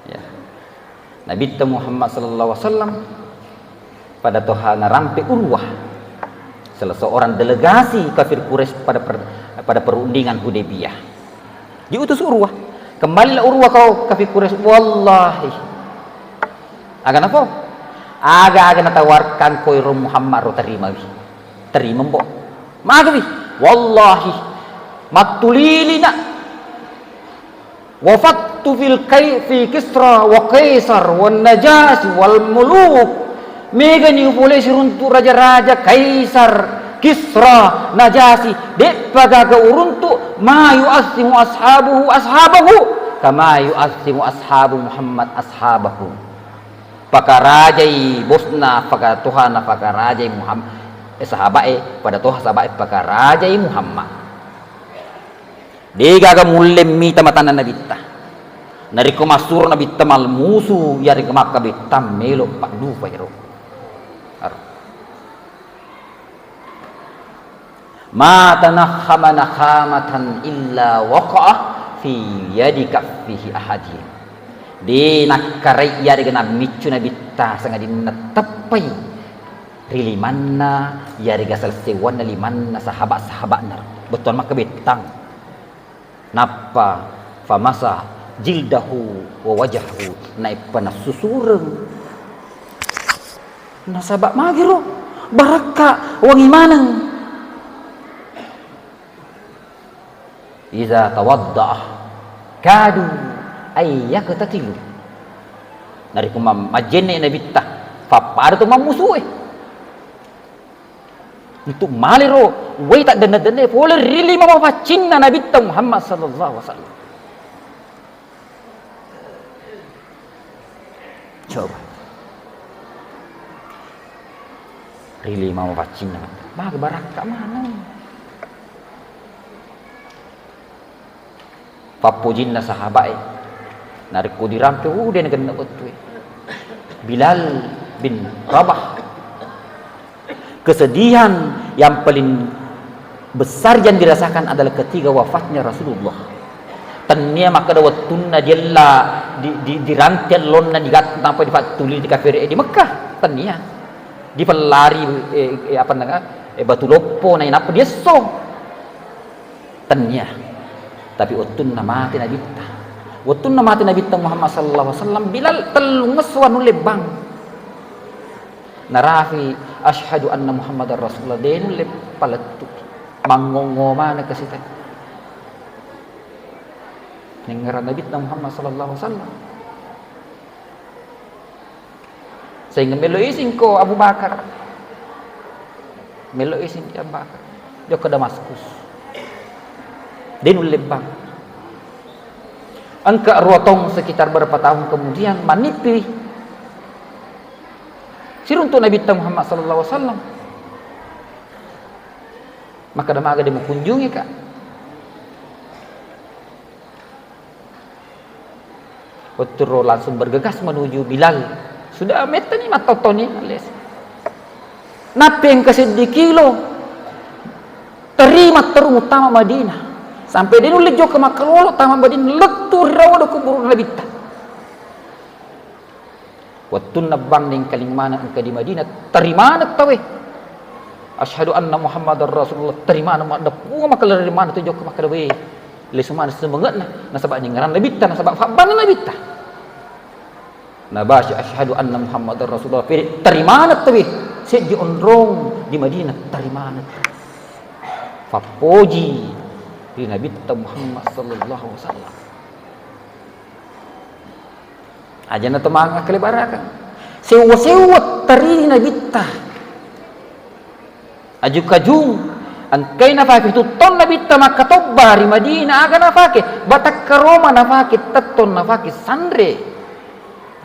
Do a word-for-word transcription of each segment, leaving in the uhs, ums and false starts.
Ya. Nabitta Muhammad sallallahu alaihi wasallam pada toha narampe Urwah, salah seorang delegasi kafir Quraisy pada per-, pada perundingan Hudaybiyah. Diutus Urwah. Kembalilah Urwah, kau kafir Quraisy, wallahi. Aga nafo? Aga-aga natawarkan koi ro Muhammad ro, terimawi. Terima, Mbok. Magawi? Wallahi. Mattulilina. Wafattu fil kai-, fi Kisra wa Kaisar wan Najasyi wal muluk. Megani upolei siruntu raja-raja, Kaisar, Kisra, Najasyi. De'pa gaga uruntu, ma yu'azzimu ashabuhu ashabahu kama yu'azzimu ashabu Muhammad ashabahu. Pakarajai bosna, pakatohana pakarajai Muhammad, eh, sahaba'e, pada toha sahaba'e pakarajai Muhammad. Degaga mulle mita matanna Nabitta. Narekko massuro Nabitta malmusu, yarega makkabettang melo paddupa ero. Ar-, ma tanakhama nakhamatan illa waqa'a fi yadi kaffihi ahadihim. De nakkarai yarega nammiccu Nabitta sangadinna teppai ri limanna, yarega salsewwanna limanna sahaba-sahaba'na. Bettuanna makkabettang. Nappa famasa jildahu wa wajahu, naeppa nassusureng. Nasaba magiro, barakka wangi maneng. Iza tawadda'a kadu ay yaktatilu. Narekko mam-, majjenne Nabitta, fappada to mammusue. Untuk maliro wai taddenne-denne pole ri lima mapaccinna Nabitta Muhammad sallallahu alaihi wasallam. Coba. Ri lima mapaccinna. Maga barakka maneng. Pappojinna sahaba'e. Narekko dirampe, uh, de' nagenna wettue. Bilal bin Rabah. Kesedihan yang paling besar yang dirasakan adalah ketika wafatnya Rasulullah. Tennia makkeda wettunna diella, di, di, diranti ellonna, digatta, nappa difattuli di kafir, eh, di Mekkah. Tennia. Dipellari, eh, eh, apa namanya, eh, batu loppo, nainappa diesso. Tennia. Tapi wettunna mate Nabitta. Wettunna mate Nabitta Muhammad sallallahu alaihi wasallam, Bilal tellungesso anu lebbang. Narafi, "Asyhadu anna Muhammadar Rasulullah," de' nulle palettu. Mangngongo maneng kasitai. Nengngerang Nabitta Muhammad sallallahu alaihi wasallam. Sehingga melo izin ko Abu Bakar. Melo izin ki Abu Bakar. Jokka Damaskus. De' nulle bang. Engka dua tahun, sekitar berapa tahun kemudian, manippi siruntu Nabitta Muhammad sallallahu alaihi wasallam. Makkeda, "Maga de' mukunjungi ka?" Wetturo langsung bergegas menuju Bilal. Sudah mettani mattotoni, alias. Nappi engka seddi kilo, terima terus muttama Madinah. Sampai de' nulle jokka makkalolo tama Madinah, lettu ri rawa do kuburu Nabitta. Wettunna bang nengkaling maneng engka di Madinah, terimaneng tauwe. Asyhadu anna Muhammadar Rasulullah, terimaneng, maddeppung makkalari maneng tu jokka makkeda, we, lesu maneng semengetna, nasaba nengngerang Nabitta, nasaba fabbanna Nabitta. Nabasi asyhadu anna Muhammadar Rasulullah, pede terimaneng tauwe, seddi onrong di Madinah terimaneng tauwe. Fappoji ri Nabitta Muhammad sallallahu alaihi wasallam. Aja' na to mangakalebarakang. Sewwa-sewwa teri Nabitta. Aju-kajung, engkai nafake tutton Nabitta makkatobba ri Madinah, aga nafake? Batakkaroma nafake, tettong nafake, sanre.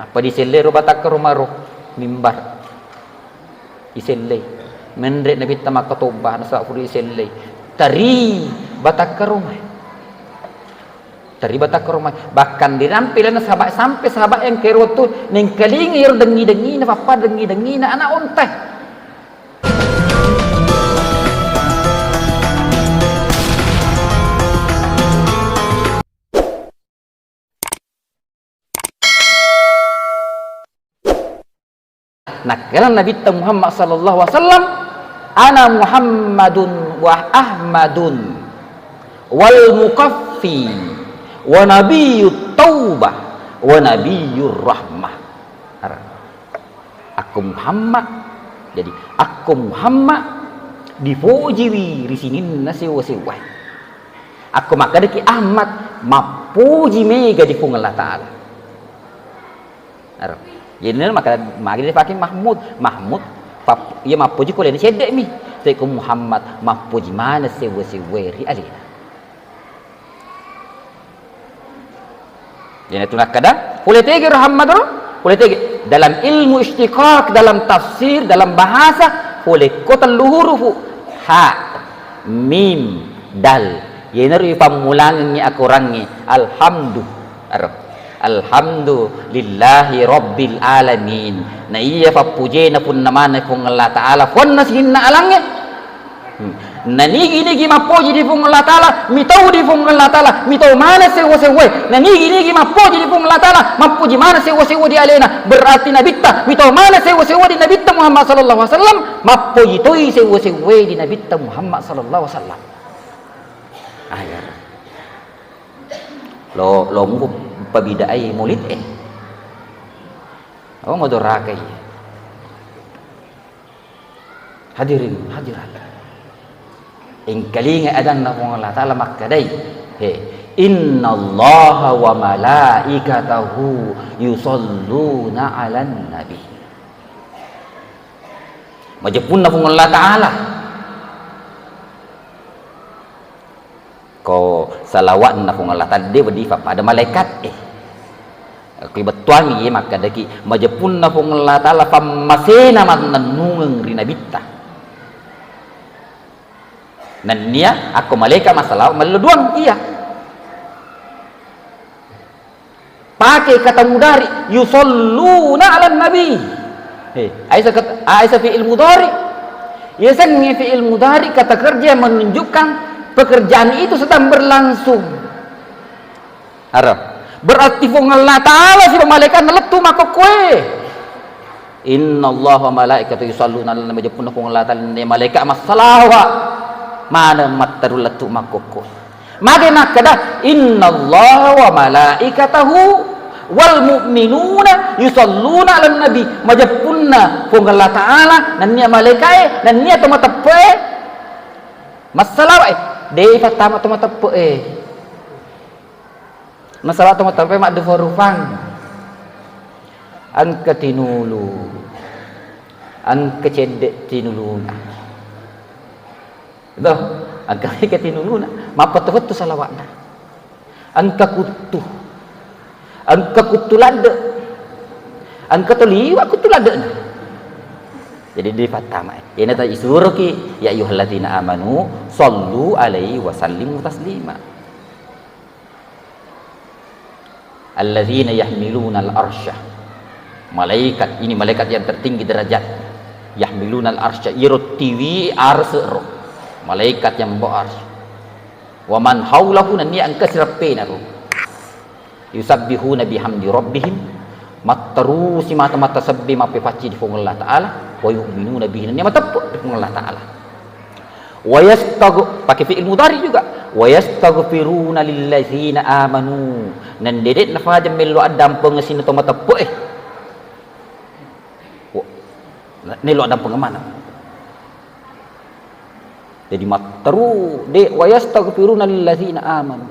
Nappa disellero batakkaroma ro mimbar. Isellei. Menre Nabitta makkatobba, nasaba furu isellei. Teri batakkaroma. Teri batakkaroma. Bahkan dirampe lana sahabat, sampai sahabat yang kero tu nengkalingi ero dengi-dengina, pappa dengi-dengina anak onta. Nakkeda Nabitta Muhammad sallallahu alaihi wasallam, "Ana Muhammadun wa Ahmadun wal Mukaffi wa Nabiyyut Taubah wa Nabiyyur Rahmah." Akko Muhammad, jadi akko Muhammad dipojiwi ri sininna sewwa-sewwae. Akko makkedaki Ahmad, mappoji mega di Puang Allah Ta'ala. Aro. Jadi, maka, magi dipake Mahmud. Mahmud, pap-, iya mappoji ko alena cedde'mi. Tapi ko Muhammad, mappoji maneng sewwa-sewwae ri alena. Jadi, itu nakkeda, pole tege ro Muhammad ro, pole tege. Dalam ilmu istiqaq, dalam tafsir, dalam bahasa, pole ko tellu hurufu. Ha, mim, dal. Iyanaro ipammulangengngi akorangnge, alhamdu. Aro. Alhamdulillahi rabbil alamin. Na iya pappujena punna maneng Puang Allah Ta'ala, puanna sininna alangnge. Hmm. Na nigi-nigi mappoji di Puang Allah Ta'ala, mitau di Puang Allah Ta'ala, mitau maneng sewwa-sewwae. Na nigi-nigi mappoji di Puang Allah Ta'ala, mappoji maneng sewwa-sewwa di alena. Berarti Nabitta, mitau maneng sewwa-sewwa di Nabitta Muhammad sallallahu alaihi wasallam, mappoji toi sewwa-sewwae di Nabitta Muhammad sallallahu alaihi wasallam. Akhir. Lo, lo muko pabida'ai maulid e. Oh, madorakai. Hadirin hadirat. Engkalinga adanna Puang Allah Ta'ala makkedai, he, "Innallaha wa malaikatahu yusalluna 'alan nabi." Majeppunna Puang Allah Ta'ala. Ko salawatna Puang Allah Ta'ala, de' wedding pappada malaikat e. Ko bettuangi ye makkedaki, majeppunna Puang Allah Ta'ala pammasena mannennungeng ri nabitta. Nennia akko malaikat massalawat mello duang, iya. Pakai kata mudari, yusalluna 'alan nabi. Eh, aisa kat-, aisa fi'il mudari. Yasengnge fi'il mudari kata kerja yang menunjukkan pekerjaan itu sedang berlangsung. Arab. Berarti Puang Allah Ta'ala siba malaikatna lettu makkokkoe. Innallaha wa malaikatahu yusalluna 'alan nabi, majeppunna Puang Allah Ta'ala nennia malaikat massalawa maneng matteru lettu makkokko. Magi makkeda, "Innallaha wa malaikatahu wal mu'minuna yusalluna 'alan nabi." Majeppunna Puang Allah Ta'ala, nennia malaikae, nennia to mateppe'e massalawa e. De' ipattama to mateppe'e. Nasaba to mateppe'e maddupa-rupang. Engka tinulu. Engka cedde' tinuluna. Toh, engka mega tinuluna. Mappettu-pettu salawatna. Engka kuttu. Engka kuttu ladde'. Engka to liwa' kuttu ladde'na. Jadi dipattama. Iyana ta isuroki, "Ya ayyuhalladzina amanu sallu alaihi wa sallimu taslima." Alladzina yahmilunal arsya. Malaikat, ini malaikat yang tertinggi derajat. Yahmilunal arsya, iyaro tiwi arsy ro. Malaikat yang membawa arsy. Wa man haulahu, nennia engka sireppena ro. Yusabbihuna bihamdi rabbihim, matterusi mata-mata sebbi mappepacci di Puang Allah Ta'ala, wa yu'minuna bihi, nennia mateppe' di Puang Allah Ta'ala. Wa yastagh-, pakai fi'il mudhari juga. Wa yastaghfiruna lilladzina amanu. Nendede' nafaja mello addampeng sininna to mateppe'e. Wa-, nello addampeng mana? Jadi matteru de', wa yastaghfiruna lilladzina amanu.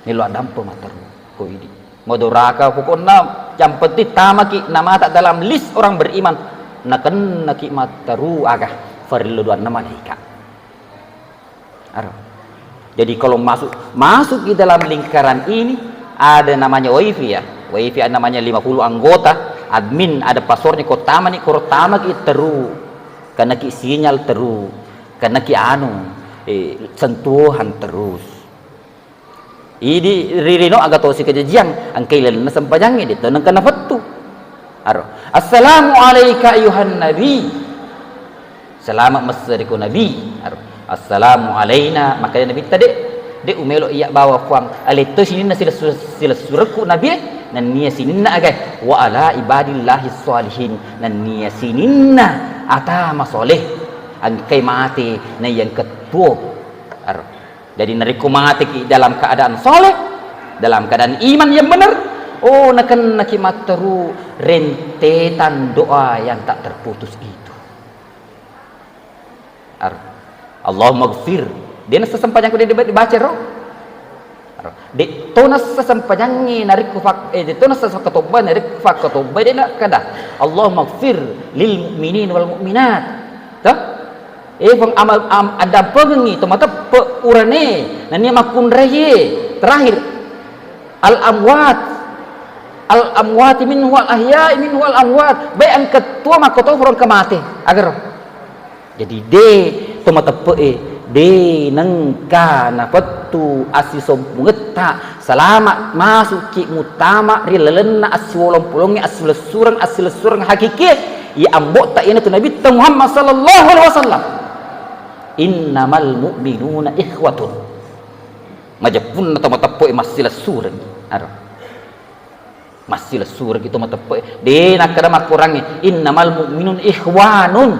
Melo addampeng matteru ko idi. Madoraka pokokna, yang penting tamaki namata dalam list orang beriman. Nakennaki matteru aga farello doanna malaika. Aro. Jadi kalau masuk, masuk di dalam lingkaran ini ada namanya wifi ya. Wifi ada namanya lima puluh anggota, admin ada passwordnya, ko tamani, ko tamaki teru. Kenaki sinyal teru. Kenaki anu, eh, sentuhan terus. Idi ririno aga tosi kajajiang, engkai lalenna sempajangnge, de' to nengka nafettu. Aro, "Assalamu alaika ayuhan nabi." Salama' messeri ko nabi. Aro, "Assalamu alaina." Makanya nabitta de', de' umelo iya bawa Puang. Aletto sininna silessu-, silessurekku nabi, eh. Nennia sininna aga, wa ala ibadillahi sholihin. Nennia sininna atama soleh. Engkai mate na yang ketuo. Ar-, Jadi, narekko mateki dalam keadaan soleh, dalam keadaan iman yang benar, oh, nakennaki matteru rentetan doa yang tak terputus itu. Ar-, Allahumma gfir. De' nassa sempajangku de' dibaca ro. Ar-, de' to nassa sempajangnge narekko fak-, eh, de' to nassa fakkatobba narekko fakkatobba de' nakkada, Allahumma gfir lil mu'minin wal mu'minat. Toh? Eh, Puang, amal, am-, addampengengngi to mateppe' urane, nennia makkunraie. Terakhir, al amwat. Al amwati minhu wal ahya'i minhu wal amwat. Baik engka tuo makkotoparo engka mate. Agaro. Jadi, de' to mateppe'e, de' nengka napettu assisompungetta. Salama' masuki muttama ri lalenna assiwolong-polongnge assilessureng, assilessureng hakikie, iya ambo'ta iyanatu Nabitta Muhammad sallallahu alaihi wasallam. Innamal mu'minuna ikhwatun. Majeppunna to mateppe'e massilessureng. Aro. Massilessureng to mateppe'e. De' nakkada makkurangngi, innamal mu'minun ikhwanun.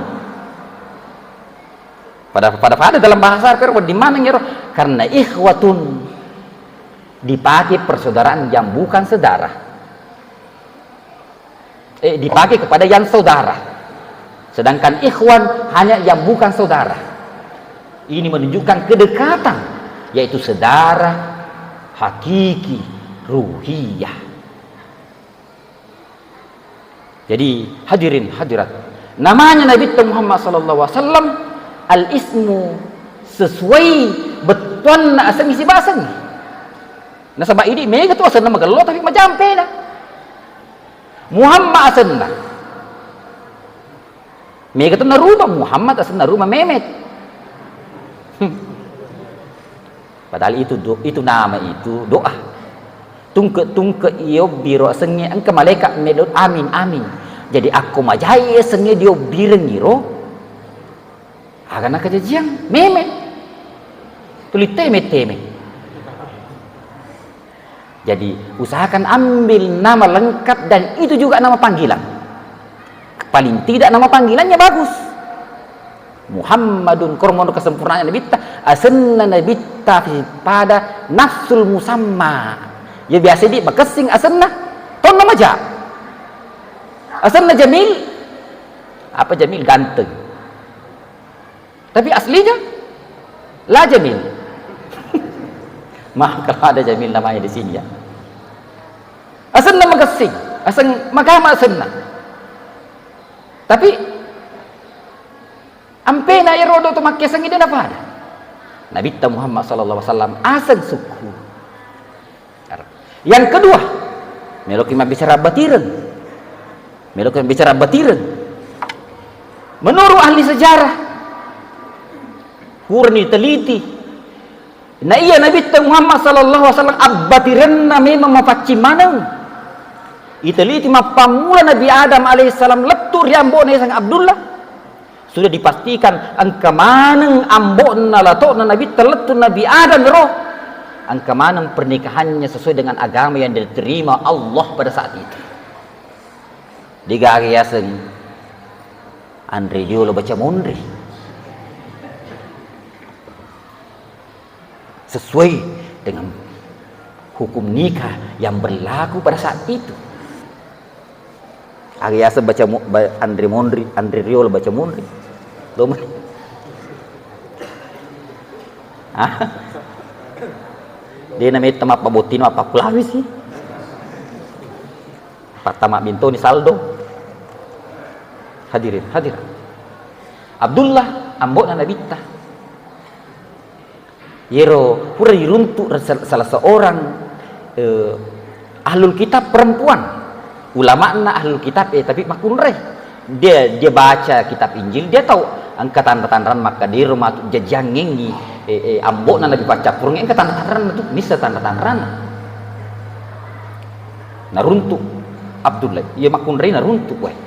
Pada, pada, pada dalam bahasa Arab, wedding maneng ero. Karena ikhwatun dipakai persaudaraan yang bukan saudara. Eh, dipakai kepada yang saudara. Sedangkan ikhwan hanya yang bukan saudara. Ini menunjukkan kedekatan, yaitu saudara hakiki ruhiyah. Jadi, hadirin hadirat, namanya Nabi Muhammad sallallahu alaihi wasallam, al-ismu sesuai bettuanna asengnge sibawa asengnge. Nasaba idi mega tu asenna magello tapi majampena. Muhammad asenna. Mega tu narubah Muhammad asenna rubah Mehmet. Hmm. Padahal itu do-, itu nama itu doa. Tungke-tungke iobbi ro asengnge engka malaikat medot amin, amin. Jadi akko majai asengnge diobbirengngi ro, aga nakajajiang? Mehmet. Tuli teme-teme. Jadi, usahakan ambil nama lengkap dan itu juga nama panggilan. Paling tidak nama panggilannya bagus. Muhammadun, koro mono kesempurnaanna Nabitta, asenna Nabitta pada nafsul musamma. Ya biasa di makessing asenna, tonna maja. Asenna Jamil, apa Jamil ganteng. Tapi aslinya La Jamil. Maaf kalau ada Jamil namanya di sini ya. Asenna makessing, aseng magama asenna. Tapi ampena ero do to makkesengngi de napada. Nabitta Muhammad sallallahu alaihi wasallam aseng sukku. Yang kedua, meloki mabbicara batireng. Meloki mabbicara batireng. Menurut ahli sejarah, purani diteliti, na iya Nabitta Muhammad sallallahu alaihi wasallam abbatirenna memang mapaccing maneng. Iteliti mappammula Nabi Adam alaihissalam lettu ri ambo'na yaseng Abdullah. Sudah dipastikan engka maneng ambo'na lato'na Nabitta lettu Nabi Adam ro. Engka maneng pernikahannya sesuai dengan agama yang diterima Allah pada saat itu. Degaga yaseng anre riolo baca monri. Sesuai dengan hukum nikah yang berlaku pada saat itu. Aga yaseng baca mo-, ba-, anre monri, anre riolo baca monri. Lo men-, ah? De nametta mappabottino, mappakkulawisi. Pattama bintoni saldo. Hadirin, hadirat. Abdullah, ambo'na Nabitta. Yero pura diruntu sal-, salah seorang, eh, ahlul kitab perempuan, ulama'na ahlul kitab, eh, tapi makkunrai. Dia, dia baca kitab Injil, dia tahu engka tanra-tanrana makkadiro matu jajiangengngi, eh, eh, ambo'na Nabi paccappureng, engka tanra-tanrana tu, nissa tanra-tanrana. Naruntu Abdullah, iya makkunrai naruntu, weh.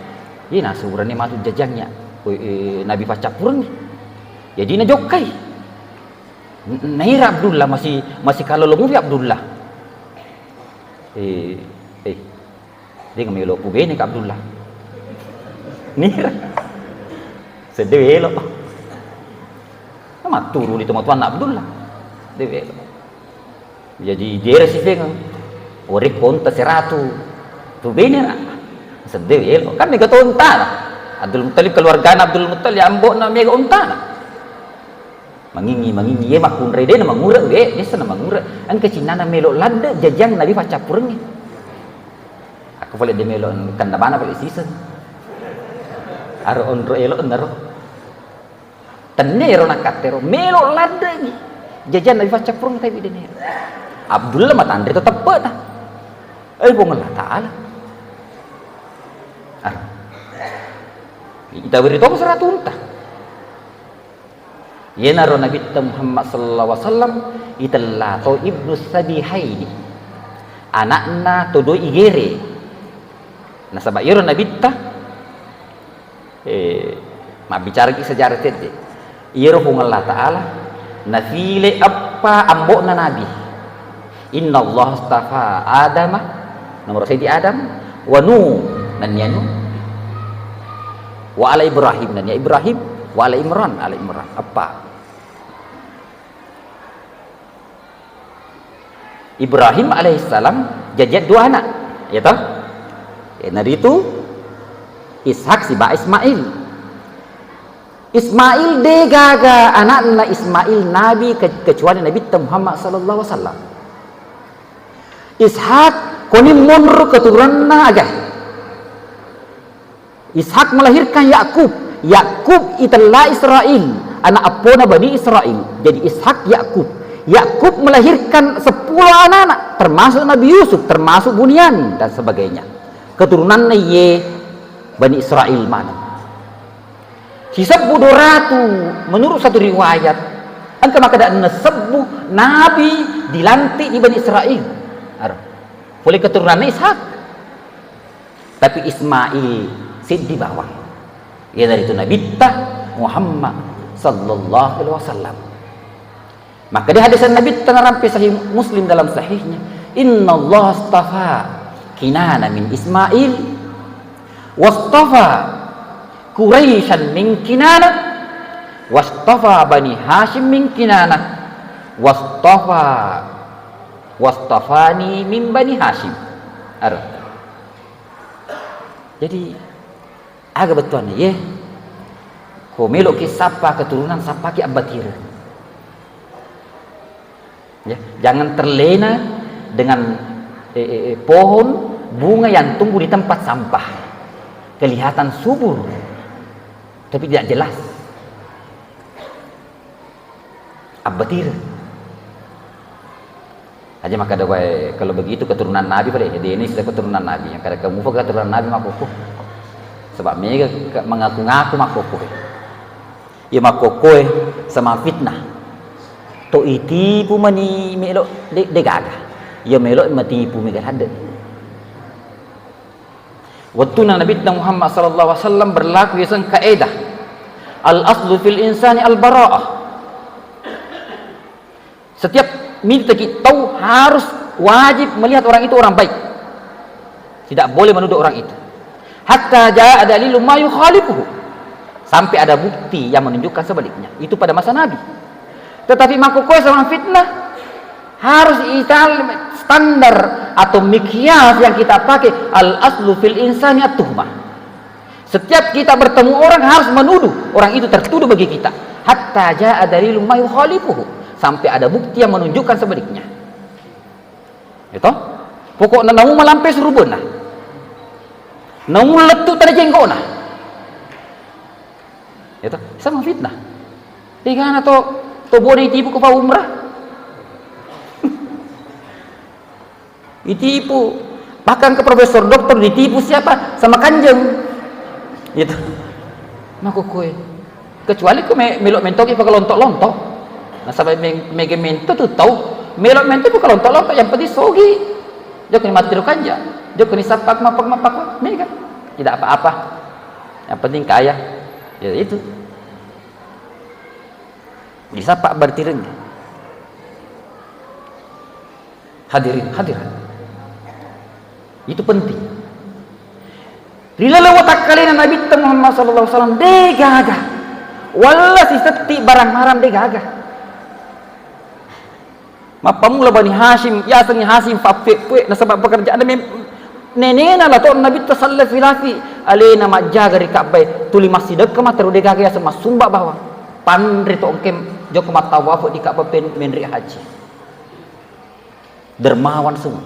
Iya nasurani matu jajiangngi, weh, eh, Nabi paccappureng. Jadi najokkai. N-, naira Abdullah masih, masih kalolo mupi Abdullah. Eh, eh, Dé' melo' pubene ka Abdullah. Nira. Sedde welo. Matturu di tomatoanna Abdullah. Dé' welo. Jadi dere sifeng. Ore konta seratu. Tu bene na. Sedde welo. Kan mega tontana. Abdul Muttalib, keluargana Abdul Muttalib, ambo'na mega ontana. Mangingi, mangingi, ye makkunrai de' na mangure, we, biasa na mangure. Engka cinnana melo' ladde' jajiang nabi faccappurengnge. Aku pole de' melo' kanda bana pole siseng. Aro onro elo' naro. Tenne ero nakattero, melo' ladde'gi. Jajiang nabi faccappureng tapi de' nero. Abdullah matanre to teppe'na. Eh, Puang Allah Ta'ala. Aro. Ita beri toko seratunta. Yenaro Nabitta Muhammad sallallahu alaihi wasallam itella to Ibnu Sabihaini, ana'na to doi igere. Nasaba iyaro Nabitta, eh, mabbicaraki sejarah tedde. Iyaro Puang Allah Ta'ala nafile eppa ambo'na nabi. Inna Allah astafa Adama, nomor seddi Adam, wa Nuh, nennia Nuh, wa ala Ibrahim, nennia Ibrahim, wa ala Imran, ala Imran. Eppa. Ibrahim alaihissalam jajiang dua anak, ya toh? Iyanaritu Ishak siba Ismail. Ismail de' gaga ana'na Ismail nabi ke-, kecuali Nabitta Muhammad sallallahu alaihi wasallam. Ishak koni monro keturunanna aga. Ishak melahirkan Yakub. Yakub itella Israil, anak appona Bani Israil. Jadi Ishak Yakub. Yakub melahirkan sepuluh anak-anak, termasuk Nabi Yusuf, termasuk Bunyamin dan sebagainya. Keturunanna iye Bani Israil maneng. Sisebbu dua ratu, menurut satu riwayat, engka makkeda enneng sebbu nabi dilantik di Bani Israil. Aro. Pole keturunanna Ishak. Tapi Ismail seddi bawang. Iyanaritu Nabitta Muhammad sallallahu alaihi wasallam. Maka di hadis Nabitta narampe Sahih Muslim dalam sahihnya, "Innallaha astafa Kinana min Ismail, wastafa Quraisyan min Kinana, wastafa Bani Hashim min Kinana, wastafa, wastafani min Bani Hashim." Aro. Jadi, aga bettuanna, ye? Ko melo'ki sappa keturunan, sappaki abbatireng. Ya, jangan terlena dengan, eh, eh, eh, pohon bunga yang tumbuh di tempat sampah. Kelihatan subur, tapi tidak jelas. Abbatireng. Aja makkeda wae, kalau begitu keturunan Nabi pale, jadi ini sudah keturunan Nabi. Yang kada kamu keturunan Nabi makkokko. Sebab mega ke-, mengaku-ngaku makkokko. Iya makkokko, eh, sama fitnah. To itipu mani melo de-, de gaga. Iya melo matipu mega ladde. Wettunna Nabitta Muhammad sallallahu alaihi wasallam berlaku yaseng kaedah, "Al aslu fil insani al bara'ah." Setiap mitaki tau harus wajib melihat orang itu orang baik. Tidak boleh menuduh orang itu. "Hatta jaa dalilu ma yukhalifuhu." Sampai ada bukti yang menunjukkan sebaliknya. Itu pada masa Nabi. Tetapi makkokkoe sama fitnah, harus ital standar atau miqyas yang kita pakai, al aslu fil insani at-tuhmah. Setiap kita bertemu orang harus menuduh, orang itu tertuduh bagi kita. Hatta jaa dalilun ma yukhalifuhu. Sampai ada bukti yang menunjukkan sebaliknya. Itu. Pokokna namu malampe surubona. Namu lettu tadi jenggona. Itu sama fitnah. Igana to, to bone itipu ko pa umrah. Itipu. Bahkan ke profesor doktor ditipu siapa? Sama kanjeng. Gitu. Makkokkoe. Kecuali ko me-, melo mentoki pakalonto-lonto. Nasaba me-, mega mento tu tau. Melo mento pakalonto-lonto, yang penting sogi. Jokoni matteru kanja. Jokoni sappak mapak-mapak mega. Tidak apa-apa. Yang penting kaya. Ya itu. Disapa bertiring. Hadirin, hadirat. Itu penting. Ri laleng watakkalena Nabitta Muhammad sallallahu alaihi wasallam, de gaga. Walla sitetti barang haram, de gaga. Mappammula Bani Hasyim, yasengngi Hasyim fappue-pue, nasaba pekerjaan mem-, nenena lato Nabitta sallafilasi, alena majjaga ri Ka'bah, tuli massidekka matteru, de gaga yaseng massumba bawang. Panre to engke jokka mattawafu di Ka'bah pen-, menri haji. Dermawan semua.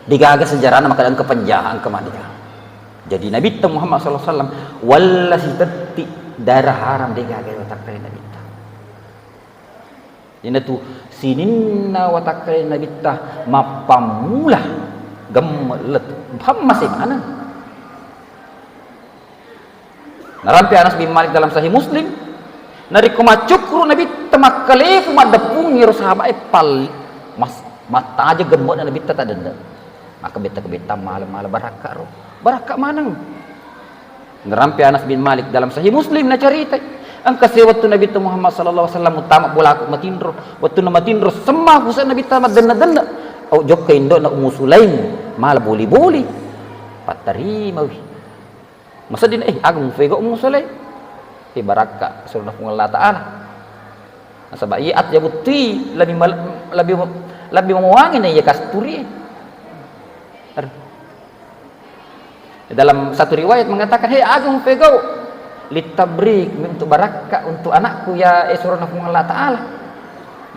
De gaga sejarahna makkeda engka penjahat, engka madega. Jadi Nabitta Muhammad sallallahu alaihi wasallam walla sitetti darah haram de gaga watakkalena Nabitta. Iyanatu sininna watakkalena Nabitta mappammula gemme' lettu. Hammase maneng. Narampe Anas bin Malik dalam Sahih Muslim, narekko maccukkuru Nabitta makkalefu maddeppungngi ro sahaba'e palli, mas-, mattaja gemme'na Nabitta tadenne. Maka betta-betta mala-mala barakka ro. Barakka maneng. Narampe Anas bin Malik dalam Sahih Muslim nacaritai, engka se wettu Nabitta Muhammad sallallahu alaihi wasallam muttama bolaku matinro. Wettunna matinro semma pusa Nabitta maddenne-denne. Au jokka indo'na Ummu Sulaim mala boli-boli. Pattarimawi. Masedding, eh, aga mufegau Ummu Sulaim? Eh, barakka surona Puang Allah Ta'ala. Nasaba iya atjabuttui lebbi mal-, lebbi, lebbi mamuangi na iya kasturi. Aduh. Dalam satu riwayat mengatakan, "Hei, aga mufegau?" "Litabrik, untuk barakka untuk anakku ya, eh, surona Puang Allah Ta'ala."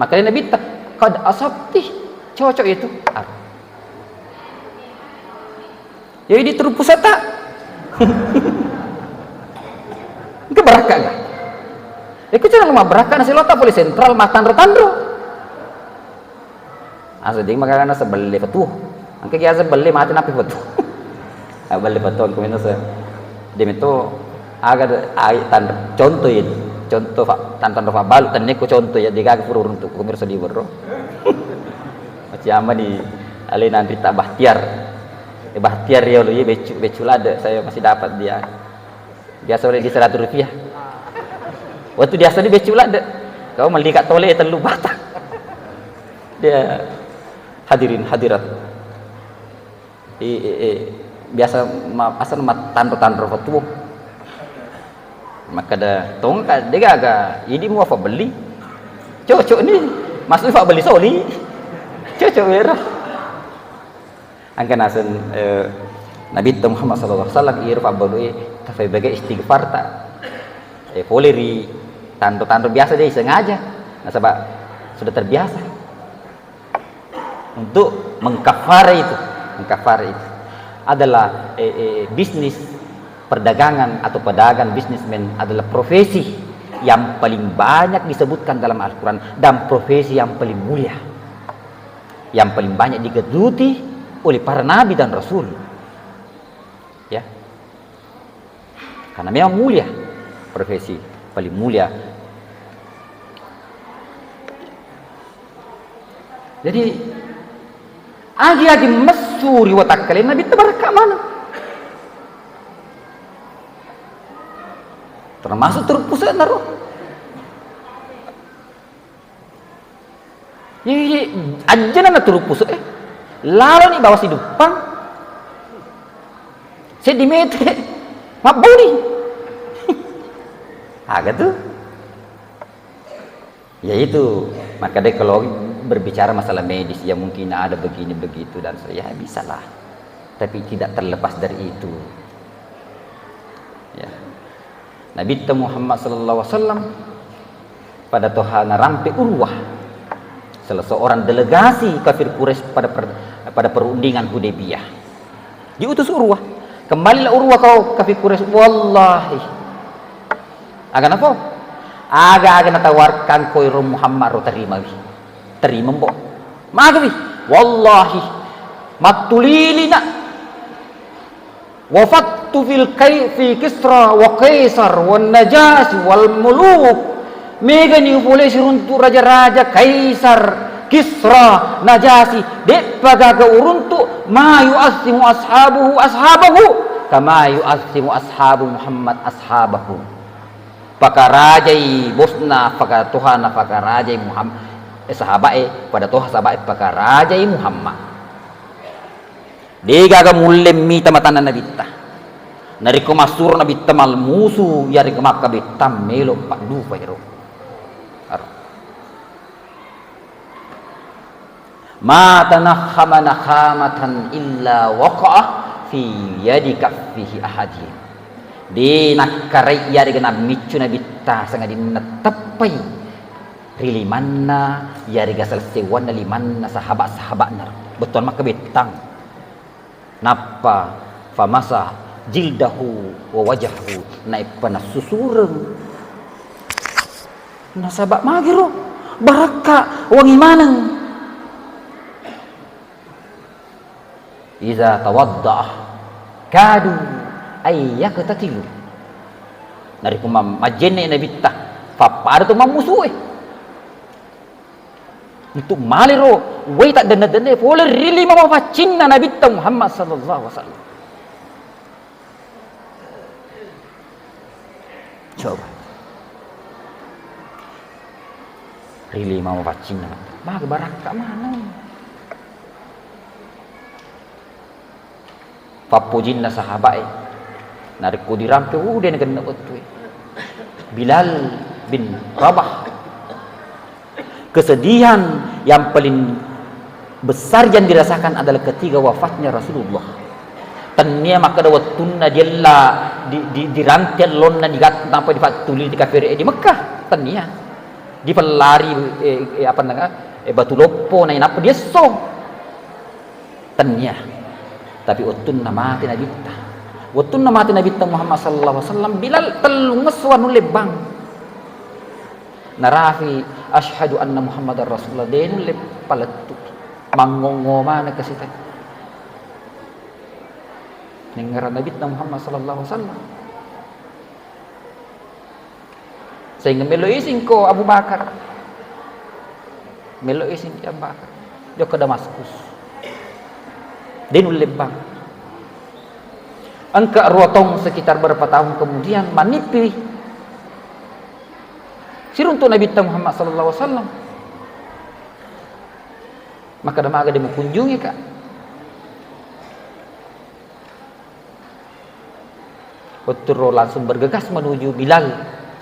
Makanya Nabitta, "Qad asabti." Cocok itu. Aduh. Jadi di terupusata. Engka barakka ga? Eko cara mabbarakka na silota pole sentral matanro-tanro. Asa ding magana sebelle petu. Engka gi asa belle mate napi petu. Ah, belle petu engka mena se. Demi to aga de-, ai tan-, contoh ini. Contoh fa-, tan-, tanro fa balu tenne ko contoh ya, de gaga pura runtu ko mirsa di werro. Maciama di alena anrita Bahtiar. Eh, Bahtiar riolo, iya, beccu, beccu ladde, saya masih dapat dia. Biasa oleh di seratus rupiah. Waktu biasa di beccu ladde. Kau melli ka tole tellu batang. Dia hadirin hadirat. I, i, i, biasa ma-, asal ma-, tanro-tanro fatuo. Makkeda, "Tongka, de gaga, idi mua fa belli." Cocok ni. Maksudnya fa belli soli. Cocok wero. Engka naseng, eh, Nabitta Muhammad sallallahu alaihi wasallam iyaro fabbalu'e tafai bagai istighfarta. Eh, pole ri tanro-tanro biasa de sengaja. Nasaba sudah terbiasa. Untuk mengkafara itu, mengkafara itu adalah, eh, eh, bisnis perdagangan atau pedagang, bisnismen adalah profesi yang paling banyak disebutkan dalam Al-Quran dan profesi yang paling mulia, yang paling banyak digeluti oleh para nabi dan rasul. Ya. Karena memang mulia, profesi paling mulia. Jadi, agi-agi messu ri watakkalena Nabitta barakka maneng. Termasuk teruppuse'na ro. Iya, iya, ajjana na turu pusu, eh. Laloni bawa siduppang. Seddi mete. Mabbuni. Aga tu? Ya itu, maka deh kalau berbicara masalah medis, ya mungkin ada begini begitu dan se-, ya bisalah. Tapi tidak terlepas dari itu. Ya. Nabitta Muhammad sallallahu alaihi wasallam pada toha narampe Urwah, salah seorang delegasi kafir Quraisy pada per-, pada perundingan Hudaybiyah. Diutus Urwah. Kembalilah Urwah kau kafir Quraisy, wallahi. Aga nafau? Aga-aga natawarkan koiro Muhammad ro terimawi. Terima, Mbok. Magawi? Wallahi. Mattulilina. Wafattu fil kai-, fi Kisra wa Kaisar wan Najasyi wal muluk. Megani upolei siruntu raja-raja, Kaisar, Kisra, Najasyi. De'pa gaga uruntu ma yu'assimu ashabuhu ashabahu kama yu'assimu ashabu Muhammad ashabahu. Pakarajai bosna, pakatohana pakarajai Muhammad, eh, sahaba'e, pada toha sahaba'e pakarajai Muhammad. Degaga mulle mita matanna Nabitta. Narekko massuro Nabitta malmusu, iyarega makkabettang melo paddupa ero. Aro. Ma tanakhama nakhamatan illa waqa'a fi yadi kaffihi ahadihim. De nakkarai iyarega nammiccu Nabitta sangadinna teppai ri limanna iyarega salessewanna limanna sahaba-sahaba'na. Bettuanna makkabettang. Nappa famasa jildahu wa wajahu, naeppa nassusureng. Nasaba magiro barakka wangi maneng. Iza tawadda'a kadu ay yaktatilu. Narekko mam-, majjenne Nabitta, pappada to mammusue. Untuk maliro wai taddenne-denne pole ri lima mapaccinna Nabitta Muhammad sallallahu alaihi wasallam. Coba. Ri lima mapaccinna. Maga barakka maneng. Pappojinna sahaba'e. Narekko dirampe, uh, de nagenna wettue. Bilal bin Rabah. Kesedihan yang paling besar yang dirasakan adalah ketika wafatnya Rasulullah. Tennia makkeda wettunna diella, di, di, diranté ellonna, digat-, nappa dipattuli di kafir di Mekkah. Tennia. Dipellari, eh, eh, apa namanya, eh, batu loppo, nainappa diesso. Tennia. Tapi wettunna mate Nabitta. Wettunna mate Nabitta Muhammad sallallahu alaihi wasallam, Bilal tellungesso anu lebbang. Narafi, "Asyhadu anna Muhammadar Rasulullah," de nulle palettu. Mangngongo maneng kasitai. Nengngerang Nabitta Muhammad sallallahu alaihi wasallam. Sehingga melo izin ko Abu Bakar. Melo izin ki Abu Bakar. Jokka Damaskus. De nulle bang. Engka dua tahun, sekitar berapa tahun kemudian, manippi siruntu Nabitta Muhammad sallallahu alaihi wasallam. Maka damaga de mukunjungi ka. Wetturo langsung bergegas menuju Bilal.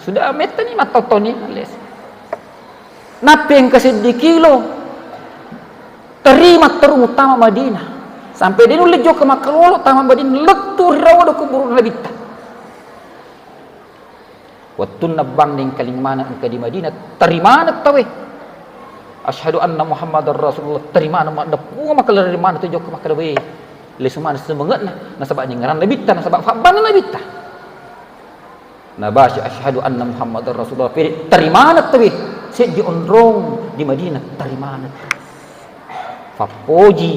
Sudah mettani mattautoni les. Nappi engka seddi kilo teri matteru muttama Madinah. Sampai de nulle jokka makkalolo tama Madinah, lettu ri rawa do kuburu Nabitta. Wettunna bang nengkaling maneng engka di Madinah, teri maneng tauwe. Asyhadu anna Muhammadar Rasulullah, teri maneng maddeppu makkeda, teri maneng tu jokka makkeda, we. Lesu maneng semengetna, nasaba nyengerang Nabitta, nasaba fabbanna Nabitta. Nabasi asyhadu anna Muhammadar Rasulullah, pede teri maneng tauwe. Seddi onrong di Madinah, teri maneng. Fappoji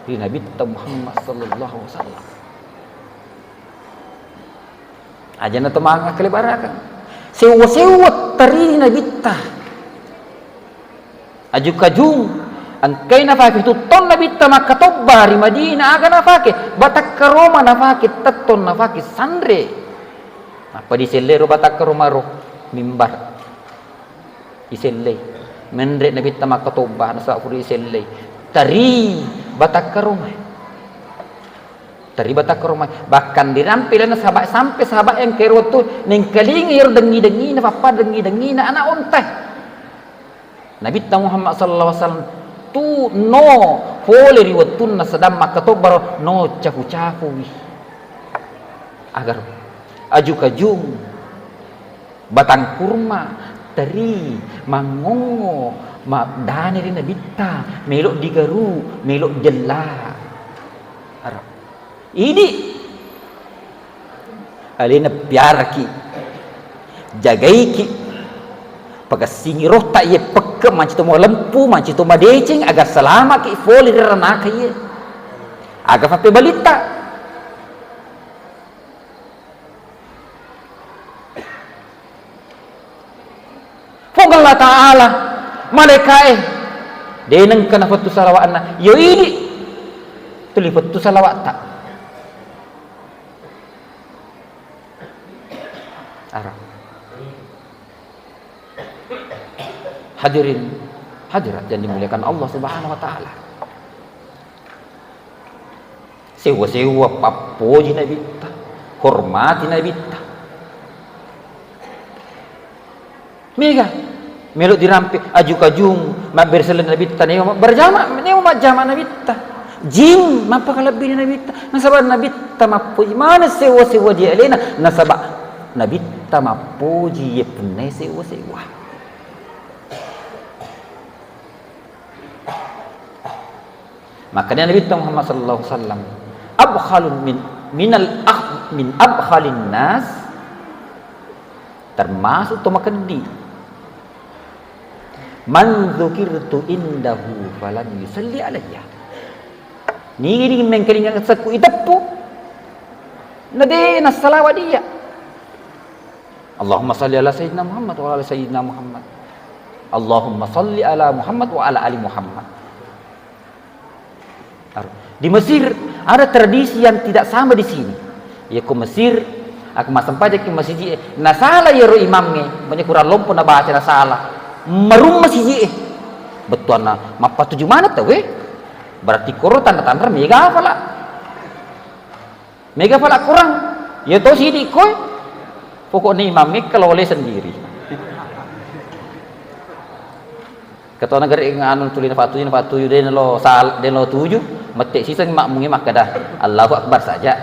ri Nabitta Muhammad sallallahu alaihi wasallam. Aja na to mangakalebarakeng. Sewwa-sewwa teri Nabitta. Aju-kajung, engkai nafake tu tong Nabitta makkatobba ri Madinah, aga nafake? Batakkaroma nafake, tettong nafake, sanre. Nappa disellero batakkaroma ro mimbar. Isellei. Menre Nabitta makkatobba, nasaba furu isellei. Teri batakkaroma. Teri batakkaroma. Bahkan dirampe lana sahabat, sampai sahabat yang kero tu nengkalingi ero dengi-dengina, pappa dengi-dengina anak onta. Nabitta Muhammad sallallahu alaihi wasallam tu no pole ri wettunna sedang makkatobba ro, no capu-capui. Agar aju-kajung. Batang kurma, teri, mangngongo, maddane ri Nabitta, melo digaru, melo jella. Arab. Idi. Alena piaraki, jagaiki, pakessingi rohta iye pekke manci to malempu, manci to madeceng, agar salamaki fole ri ranaka iye. Aga fappebalitta. Puang Allah Ta'ala, malaikae, de nengka nafettu salawa'na, yo idi tuli fettu salawa'ta. Ara. Hadirin, hadirat yang dimuliakan Allah Subhanahu wa Ta'ala. Sewwa-sewwa pappoji Nabitta. Hormati Nabitta. Mega melo dirampe aju-kajung, mabbere selleng Nabitta, newa berjama, newa majjama Nabitta. Jing mappakalebbi Nabitta. Nasaba Nabitta mappoji mana sewa-sewa di alena. Nasaba Nabitta mappoji ye punna sewa-sewa. Makanya Nabi Muhammad sallallahu alaihi wasallam, "Abkhalun min, minal akh-, min abkhalin nas," termasuk to makeddi. "Man dzukirtu indahu falam yusalli alayya." Nigi-nigi mengkalinga sekku iteppu, na de nassalawa dia. Allahumma salli ala Sayyidina Muhammad wa ala ali Sayyidina Muhammad. Allahumma salli ala Muhammad wa ala ali Muhammad. Di Mesir ada tradisi yang tidak sama di sini. Ya, ko Mesir, aku massempajang ki masiji e. Nasala yero imam e, banyak kurang lompo nabaca nasala. Merum masiji e. Bettuanna, mappatuju mana tau e? Berarti koro tanda-tanda mega apa lah? Mega pala kurang. Ya to sidi koe. Pokoknya imam e kelole sendiri. Ketua negeri nganu tuli napatuju, napatuju de lo sal-, de lo tuju, mette siseng makmungi makkeda, "Allahu Akbar saja."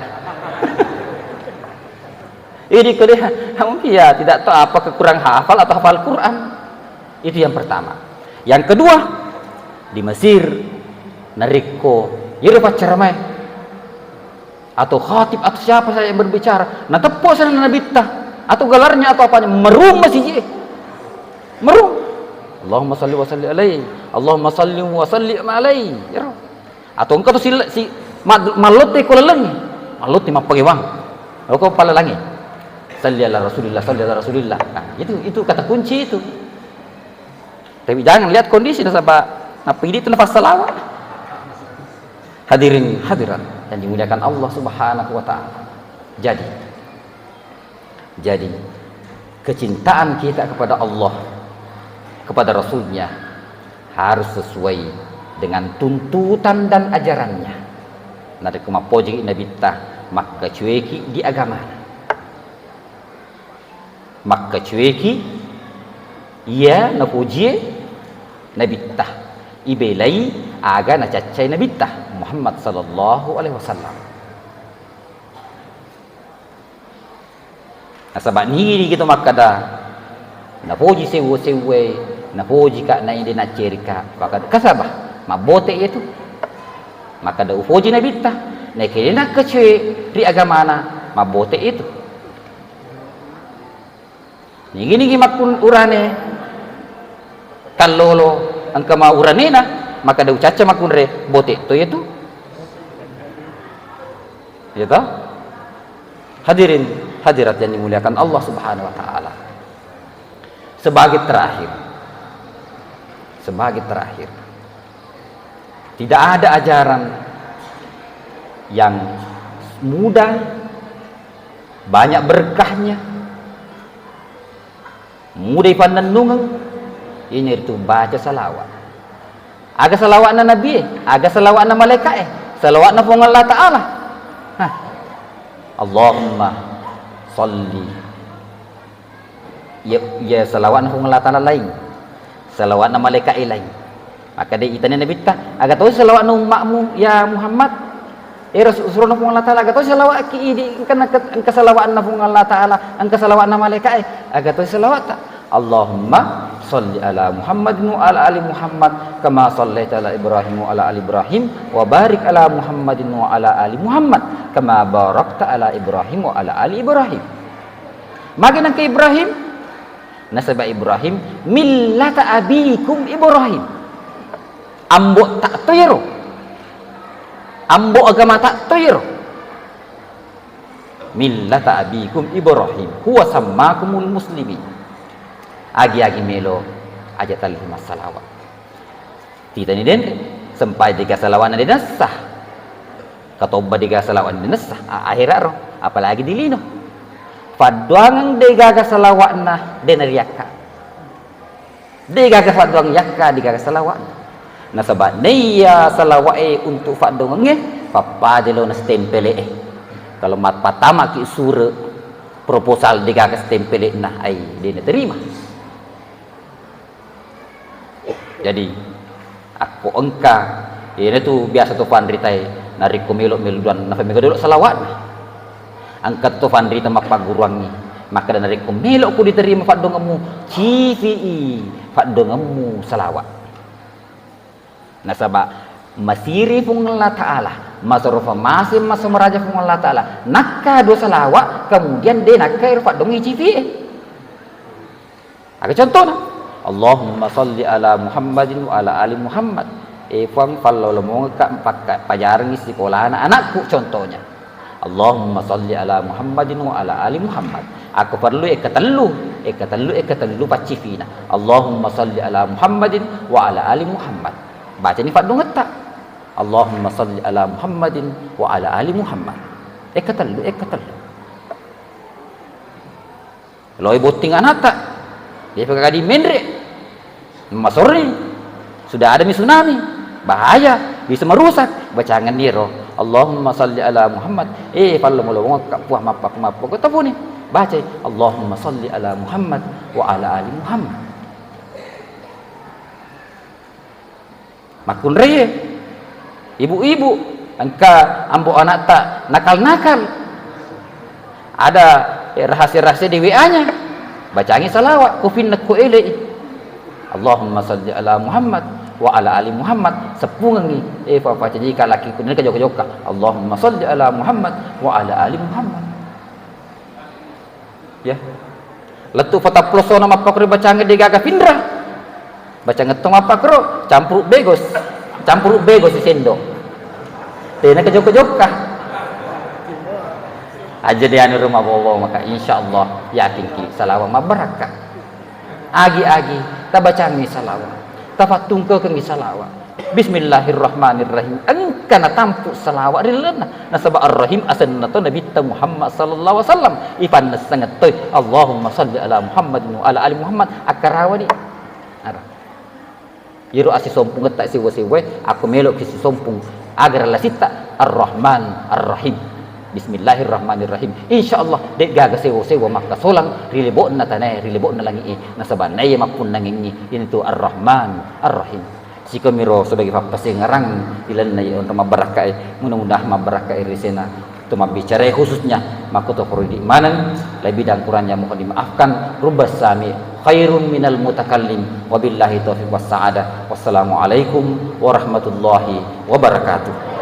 Ini kode, mungkin ya tidak tahu apa kekurang hafal atau hafal Quran. Itu yang pertama. Yang kedua, di Mesir, narekko yero paccaramae, atau khatib atau siapa saja yang berbicara, nateppo sana nabitta atau gelarnya atau apanya, merum masiji e. Merum. Allahumma salli wa salli alaihi. Allahumma salli wa salli alaihi. Ero. Atau engka tu si, si ma-, mallotte ko laleng. Mallotte mappagewang. Loko palalangi. Salli ala Rasulillah, salli ala Rasulillah. Nah, itu, itu kata kunci itu. Tapi jangan lihat kondisi nasaba nappa idi tu nafas salawat. Hadirin hadirat yang dimuliakan Allah Subhanahu wa taala. Jadi, jadi kecintaan kita kepada Allah, kepada Rasulnya harus sesuai dengan tuntutan dan ajarannya. Narekko mappoji nabitta, makkacueki di agamana. Makkacueki iya napojie nabitta, ibelai aga nacaccai nabitta Muhammad sallallahu alaihi wasallam. Nasaba nigi-nigi to makkeda, napoji sewwa-sewwae, napoji ka naide naccerika, makkeda kasaba, mabbote iya tu. Makkeda upoji nabitta, naikede nakkacoe ri agamana, mabbote iya tu. Nigi-nigi makkun urane kallolo engka ma uranena, makkeda ucacca makkunre, bote to iya tu. Iya toh? Hadirin hadirat yang dimuliakan Allah Subhanahu wa taala. Sebagai terakhir. Sebagai terakhir. Tidak ada ajaran yang mudah, banyak berkahnya, mudah ipannennungeng, iyanaritu baca salawat. Aga salawatna Nabi e? Aga salawatna malaika e? Salawatna Puang Allah Ta'ala. Hah. Allahumma salli. Ya, ya salawatna Puang Allah Ta'ala laing. Salawatna malaika e laing. Makkeda itani nabitta, aga to salawatna umma'mu ya Muhammad? Eh, Rasul, surona Puang Allah Ta'ala, aga to salawatki idi engka, engka, engka salawatna Puang Allah Ta'ala, engka salawatna malaika e, aga to salawatta? Allahumma salli ala Muhammad wa ala ali Muhammad kama sallaita ala Ibrahim wa ala ali Ibrahim wa barik ala Muhammadin wa ala ali Muhammad kama barakta ala Ibrahim wa ala ali Ibrahim. Magi nengka Ibrahim? Nasaba Ibrahim millata abikum Ibrahim. Ambo tak to yero. Ambo agama tak to yero. Millata abikum Ibrahim huwa sammakumul muslimin. Agi-agi melo aja talli massalawa. Titani denre, sempai dega salawatna de nessa. Katobba dega salawatna de nessa, a-, akhirat ro, apalagi di lino. Fadduangeng degaga salawatna de nariakka. Degaga fadduang yakka, degaga salawatna. Nasaba naiya salawat e untuk fadduangengnge, pappada lo na stempele e. Kalau mat-, pattamaki sure proposal degaga stempelekna, ai, de naterima. Jadi, akko engka, iyanatu biasa to fanritae, narekko melo-, meloduan, nafa mega dolo salawatna. Engka to fanrita mappagguruangngi, makkeda, narekko melokko diterima faddongemmu, cifi'i faddongemmu salawat. Nasaba masiri Puang Allah Ta'ala, masorofa mase, masamaraja Puang Allah Ta'ala, nakka dua salawat, kemudian de nakka ero faddongengngi cifi'e. Aga contona, Allahumma salli ala Muhammadin wa ala ali Muhammad. E Puang, fallolomongekka pakka-, pajarengngi sikolana anakku, contohnya. Allahumma salli ala Muhammadin wa ala ali Muhammad. Akko perlu e ketellu, e ketellu, e ketellu paccifina. Allahumma salli ala Muhammadin wa ala ali Muhammad. Bacani faddongetta. Allahumma salli ala Muhammadin wa ala ali Muhammad. E ketellu, e ketellu. Loi botting anatta, depa gaga dimenre, masorri, sudah ada mi tsunami, bahaya, bisa merusak. Bacangenni ro, Allahumma salli ala Muhammad. Eh, fallo molo wongekka Puang, mappa-, mappa-, ko tafuni. Bacai, Allahumma salli ala Muhammad wa ala ali Muhammad. Makkunraie, ibu-ibu, engka ambo anakta nakal-nakal, ada, eh, rahasia-rahasia di W A-nya, bacangi salawat, kufinna ko elei. Allahumma salli ala Muhammad wa ala ali Muhammad, seppungengi, eh, fa-, fa-, jadi kalaki kunni kajokka-jokka, Allahumma salli ala Muhammad wa ala ali Muhammad. Ya. Lettu fatappulo sona mappakkuro bacangnge degaga finra. Bacangnge to mappakkuro, campuru bego, campuru bego sisendo. Tena kajokka-jokka. Aja de anu rumah bobo maka insyaallah yakinki salawat mabbarakka. Agi-agi tabacangngi salawat, tafattungkekengngi salawat. Bismillahirrahmanirrahim. Engka natampu salawat ri lalenna. Nasaba Ar-Rahim asenna to Nabitta Muhammad sallallahu alaihi wasallam. Ipannesseng toi, Allahumma salli ala Muhammadin wa ala ali Muhammad. Akkarawani. Ara. Iyaro assisompungetta sewwa-sewwae, akko meloki sisompung agara lasitta Ar-Rahman Ar-Rahim. Bismillahirrahmanirrahim. Insyaallah, de'gaga sewwa-sewwa makkasolang ri lebo'na tanae, ri lebo'na langi'e. Nasaba naiya mappunnangengngi, iyanatu Ar-Rahman Ar-Rahim. Sikomiro sebagai pappasengerang ilanna onro mabbarakkae, mudah-mudahan mabbarakkae ri sena to mabbicara khususnya makkuto koridi maneng, lebih dan kurangnya mohon dimaafkan. Rubbas sami khairun minal mutakallim. Wabillahi taufiq was sa'adah. Wassalamualaikum warahmatullahi wabarakatuh.